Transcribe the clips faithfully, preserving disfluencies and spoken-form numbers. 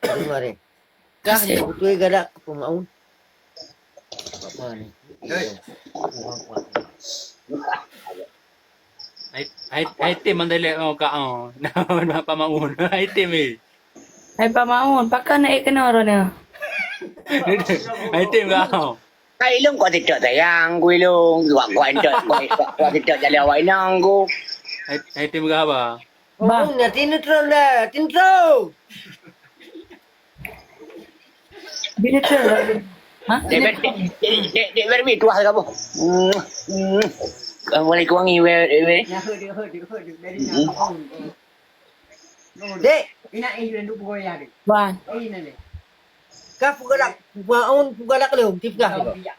Dengar ni. Kah ni beutôi galak keu Pak Maun? Apa ni? Hai, hai, hai tem mandai lek mau ka, oh. Nama Pak Maun? Hai tem, eh. Hai Pak Maun, pakon na ék keunoe droeneuh? Hai tem ka, oh. Hai lôn kok TikTok sayang ku lôn. Kuat, kuat TikTok, kuat, kuat TikTok jadi awak inong ku. Hai, hai tem ka haba? Bah. Maun, ya, tin trôn dah, tin trôn. Bila tu? Ha? Dek Ber-, dek, dek, dek, dek Berbi tuah ka boh. Hmm, hmm. Assalamualaikum, wangi, Ber-, Ber-. Ya, hei, hei, hei, hei, dari sana. Hmm. Oh, dek, ina eh, ina duk bugoya, dek. Wan. Eh, ina, dek. Ka pugalak, pugaun, pugalak lom, tifgah. Oh, iya.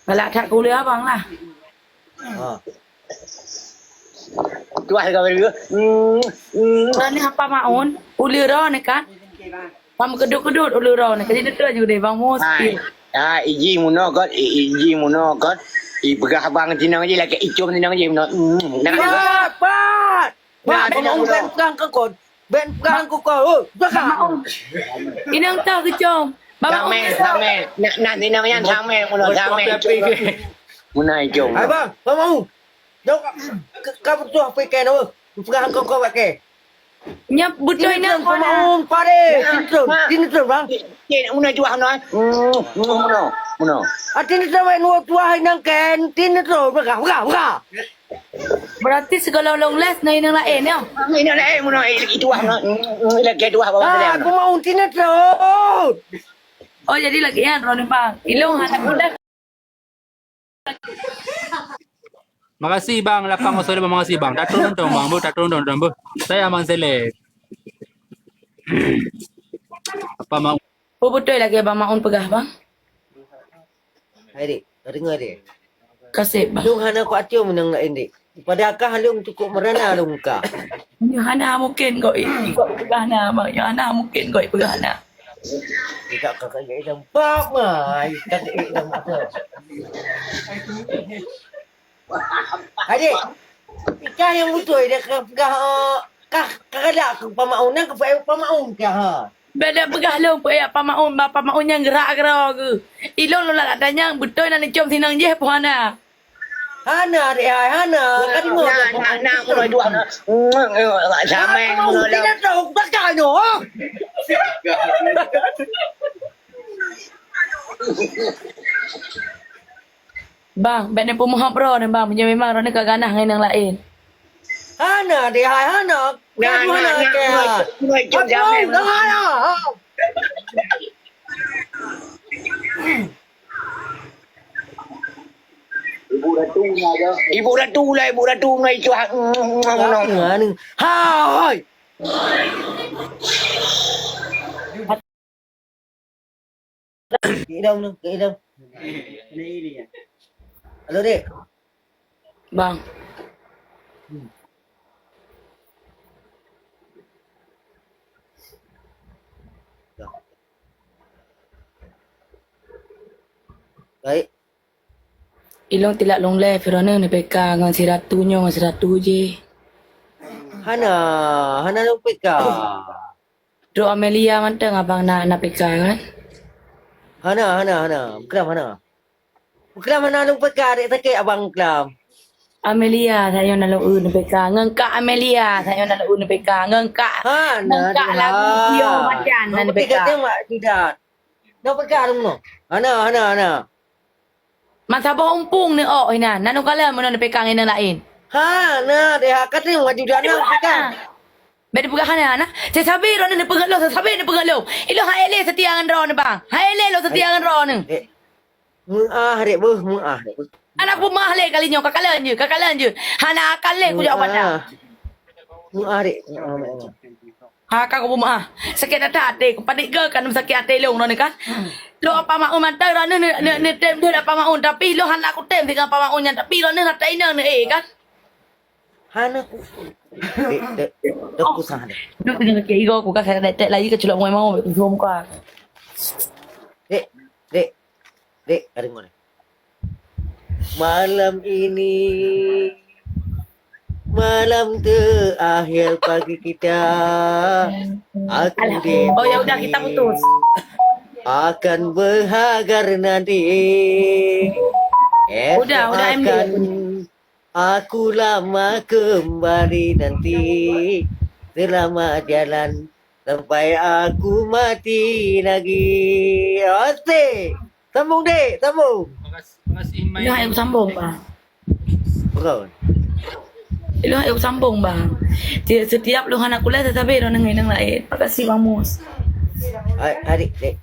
Galak that kuliah abang lah. Ha. Tuah ka beri. Hmm, hmm. Ureueng nyoe Pak Maun, uleue droe nyoe kan. Pam keudut-keudut uleue droe nyoe. Jadi beutôi je deh Bang Mus. Hai. Ah, iji muno kot, i-, iji muno kot. I peugah abang tinong je, lagèe icom tinong je muno. Hmm, nah. Pat, pat. Nah, Bang Maun tinong ben pegang keu kon. Ben pegang keu kon. Oh, pegang. Bang Maun. Inong tau keucom. Bang Maun. Samé, samé. Nah, nah, tinong nyan samé muno, samé. Muno icom. Hai, Bang, Bang Maun. Jok, ka, ka beutôi pike nyoe. Peugah keu kau pakai. Nyan beutôi na. Pamaun pare, tintrun, tintrun, Bang. Cek, cek, meunoe juah meunoe. Hmm, meunoe, meunoe. Ah, tintrun, wek nuwa tuah nang ken, tintrun, peugah, peugah, peugah. Berarti sigohlom lôn les na inong laén, ya? Inong laén, meunoe, i, i tuah meunoe. Hmm, hmm, lagèe tuah bawah tadi, meunoe. Pamaun tintrun. Oh, jadi lagèe nyan, droeneuh, Bang. Ilôn hana boleh. Makasih bang, lapan kosong lima, makasih bang. Taturun dong bang, bu, taturun dong, dong, bu. Saya Abang Seleb. Apa mau? Oh, beutôi lagèe Bang Maun peugah, Bang. Hai, Dik. Ka deungö, Dik? Kaseb, Bang. Lôn hana kuatir meunang laén, Dik. Padahai lôn cukup meurana lôn ka. Nyoe hana mungken kok i-, ikot peugah na, Bang. Nyoe hana mungken kok ipeugah na. Tidak kakak jadi nampak, mai. Kakak jadi nampak. Adik, ikah nyang beutôi dah ka peugah, eh, kah, kah galak keu Pak Maun, nyan keu Pak Maun kah, ha? Beda peugah lôn, peue ya Pak Maun, ba Pak Maun nyang geurak keudroe geuh. Ilôn lôn lagak tanyong, beutôi na neucom sinong jih peue hana? Hana, dek hai, hana. Ka deungö na, na, na, mulai dua na. Samai mulai dah. Tidak tahu, bakal nyoe. Bang, bèk neupeumeuhab droeneuh, Bang. Meunyoe memang droeneuh ka ganah ngon nyang laén. Hana, dek hai, hana. Nah, nah, nah, mulai, mulai jam jamé. Ibu Ratu lah, Ibu Ratu lah, Ibu Ratu lah, itu hak. Hai. Idam tu, idam. Halo, Dek. Bang. Hmm. Baik. Ilôn tilak lôn lé, Fironeun neupeka ngon si Ratu nyoe, ngon si Ratu jih. Hana, hana lôn peka. Trok Amelia mantong abang na, na peka kan? Hana, hana, hana. Bukram hana. Bukram hana lôn peka, dek sakét abang Bukram. Amelia, sayoe na lôn eu neupeka. Ngon Kak Amelia, sayoe na lôn eu neupeka. Ngon Kak, hana, ngon Kak lagu Tio Macan na neupeka. Nang peka teuh mak Judan. Nang peka lôn noh. Hana, hana, hana. Masa boh umpung ni oh inan. Nanu kala meunan neupeka ngon inong laén. Hana, deh, ha, ka teuh mak Judan nang peka. Bèk dipeugah hana, nah. Seusabe droeneuh neupeugah lôn, seusabe neupeugah lôn. Ilôn hai lé seutia ngon droeneuh, Bang. Hai lé lôn seutia ngon droeneuh. Dek. Meu'ah, Dek, beuh, meu'ah, Dek, beuh. Hana kupeumeu'ah lé kali nyoe, ka kalon jeuet, ka kalon jeuet. Hana akan lé kujak banda. Meu'ah, Dek. Meu'ah, meu'ah. Ha, ka kupeumeu'ah. Sakét that até, kupanik gèt kan sakét até lôn droeneuh kan. Lôn Pak Maun mantong droeneuh ne-, ne-, neutem deuh Pak Maun, tapi lôn hana kutem singoh Pak Maun nyan, tapi droeneuh na tainong neuh, eh, kan. Hana ku. Dek, dek, dek, kusah dek. Duk dengan kaki igo ku ka saya dek, dek lagi keuculok muka. Dek, dek, dek, ada mana? Malam ini Malam terakhir pagi kita. Aku Alah. Oh, ya udah, kita putus. Akan berhagar nanti. Udah, udah, M D. Akan aku lama kembali nanti. Selamat jalan sampai aku mati lagi. Asik. Sambung, Dek, sambung. Makasih, makasih, Mai. Dah, aku sambung, Bang. Bukan. Ilong ayok sambung, Bang. Ti-, setiap lôn hana kulai, tetapi lôn nengah inong lain. Makasih, Bang Mus. Ai, adik, dek.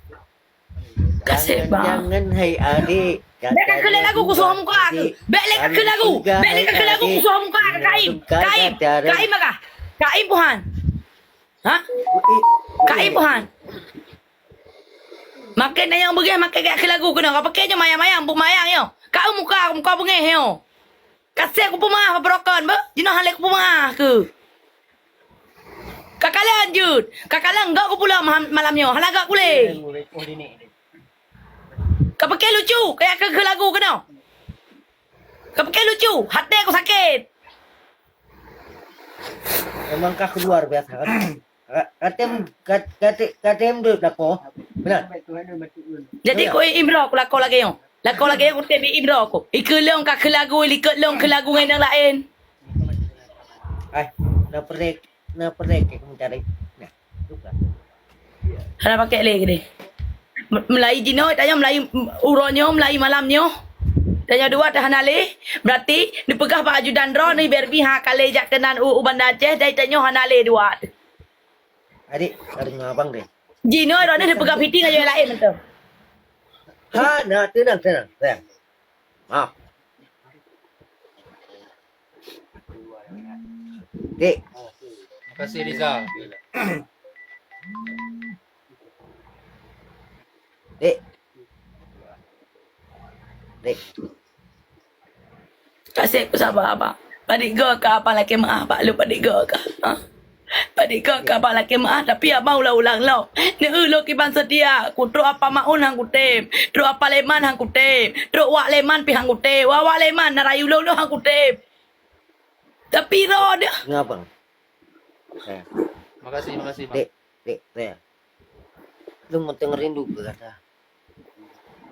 Kasih, Bang. Jangan, jangan, hai adik. Bèk ka keu lagu kusuh muka tu. Bèk lé ka keu lagu. Bèk lé ka keu lagu kusuh muka tu, Kaim. Kaim. Kaim baka. Kaim Puhan. Ha? Kaim Puhan. Makai nanyang beugèh, makai gèt keu lagu keunoe. Ka pakai nyoe mayang-mayang, bu mayang nyoe. Ka muka, muka beungèh nyoe. Kaseh kupeumeu'ah beurokon, beuh. Jinoe hana lé kupeumeu'ah keu. Ka kalon jeuet. Ka kalon gok kupulom malam nyoe. Hana gok kulé. Ka pakai lucu, kaya keu, keu lagu keunoe. Ka pakai lucu, até ku sakét. Memang kah luar biasa kan? Ka-, katem, kat-, kate-, katem deuek lakoe. Beuna? Jadi, ku imroe ku lakoe lagèe nyoe. Lakoe lagèe nyoe kutem imroe ku. Ikeu lôn ka keu lagu, likot lôn keu lagu ngon nyang laén. Ai, na perek, na perek ke mencari. Nah, bukan. Hana pakai lé keudeh. Me-, meulai jinoe, tanyoe meulai uroe nyoe, meulai malam nyoe. Tanyoe dua teuh hana lé, berarti neupeugah bak ajudan droeneuh Barbie ha ka lé jak keunan u, u Banda Aceh, dan tanyoe hana lé dua teuh. Adik, ka deungoe abang deh. Jinoe droeneuh neupeugah piti ngon nyang laén mantong. Hana, teunang, teunang, sayang. Maaf. Dek. Makasih, Rizal. Dek. Dek. Kaseb ku saba, Abang. Padit goe ka Abang lakèe meu'ah bak lôn, padit goe ka? Ha? Padit goe ka Abang lakèe meu'ah, tapi Abang ulang-ulang lom. Neueu lôn kiban seutia, ku trok Apa Maun han kutem, trok Apa Leman han kutem, trok Wak Leman pih han kutem, Wak, Wak Leman na rayu lôn, lôn han kutem. Tapi droeneuh. Ngon Abang. Eh. Makasih, makasih, Bang. Dek, dek, dek. Lôn mantong rindu keu gata.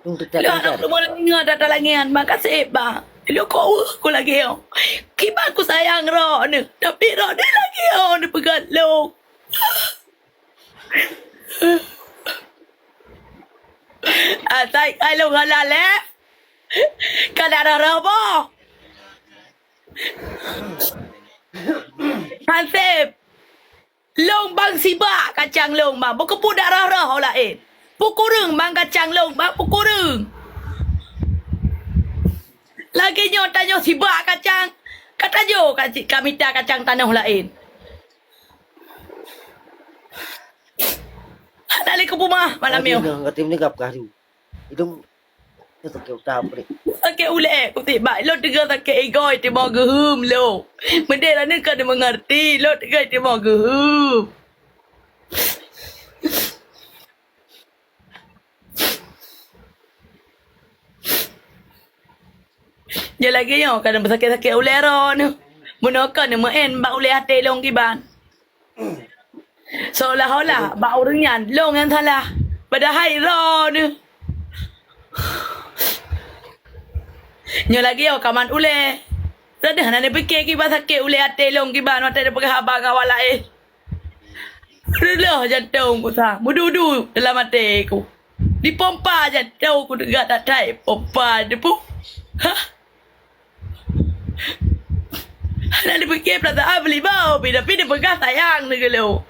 Lôn teutab. Lôn hana teuma lôn ingat ata lagèe nyan, makasih, Bang. Lôn kok weueh ku lagèe nyoe. Kiban ku sayang droeneuh, tapi droeneuh lagèe nyoe neupeugah lôn. Asai kai lôn halal, eh? Ka dak rhoh-rhoh boh. Hansip. Lôn bang sibak kacang lôn bang, beukeupue dak rhoh-rhoh ho laén. Peu kureueng bang kacang lôn bang, peu kureueng. Lagèe nyoe tanyoe sibak kacang, ka tajok ka, ka mita kacang tanoh laén. Hana lé kupeumeu'ah malam nyoe. Lagèe nyoe, ka tem ni gap karu. Idong Sakét utak, Prik. Sakét ulèe, kutik bak. Lôn teuga sakét igôi, timoh geuheum lôn. Meudeh droeneuh ka neumeungeurti, lôn teuga timoh geuheum. Nyoe lagèe nyoe, ka neubeusakét-sakét ulèe droeneuh. Meunoe ka neumeu'en bak ulèe até lôn kiban. Seolah-olah bak ureueng nyan lôn nyang salah. Padahai droeneuh. Nyoe lagèe nyoe ka mat ulèe. Droeneuh hana neupiké kiban sakét ulèe até lôn kiban watèe neupeugah haba ngon awak laén. Reuloh jantông ku sa, meududu dalam até ku. Dipompa jantông ku teuga that-that pompa teupeue. Hah? Hana neupiké peurasaan beulimong pih, tapi neupeugah sayang neugeulong.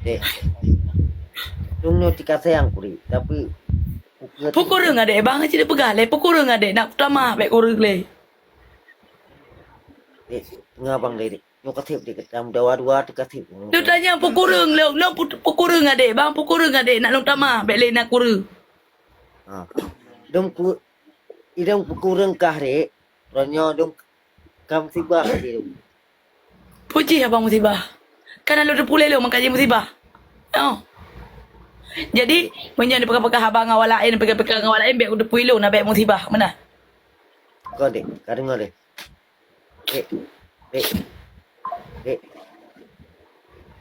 Dek, lôn nyoe tika sayang kurik, tapi peu kureueng adek bang cit neupeugah lé, peu kureueng adek nak kutamah bèk kureueng lé. Dek, ngon abang lé, Dek. Nyoe ka sép deh, ka tam dua-dua teuka sép. Teu tanyong peu kureueng lôn, lôn peu-, peu kureueng adek bang, peu kureueng adek nak lôn tamah, bèk lé na kureueng. Ha. Dong ku, idong peu kureueng kah dek, ronyoe dong ka musibah dek dong. Peu jih abang musibah? Kan lôn teupeue lé lôn maka jih musibah. Oh. Jadi, meunyoe neupeugah-peugah abang ngon awak laén, peugah-peugah ngon awak laén, bèk teupeue lôn na bèk musibah, meunan. Kon dek, ka deungoe deh. Eh, Dek. Dek.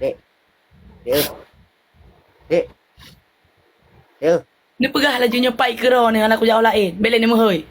Dek. Dek. Dek. Dek. Neupeugah laju nyoe pai keudroe nyoe aneuk kujak laén. Bèk lé neumeuhôi.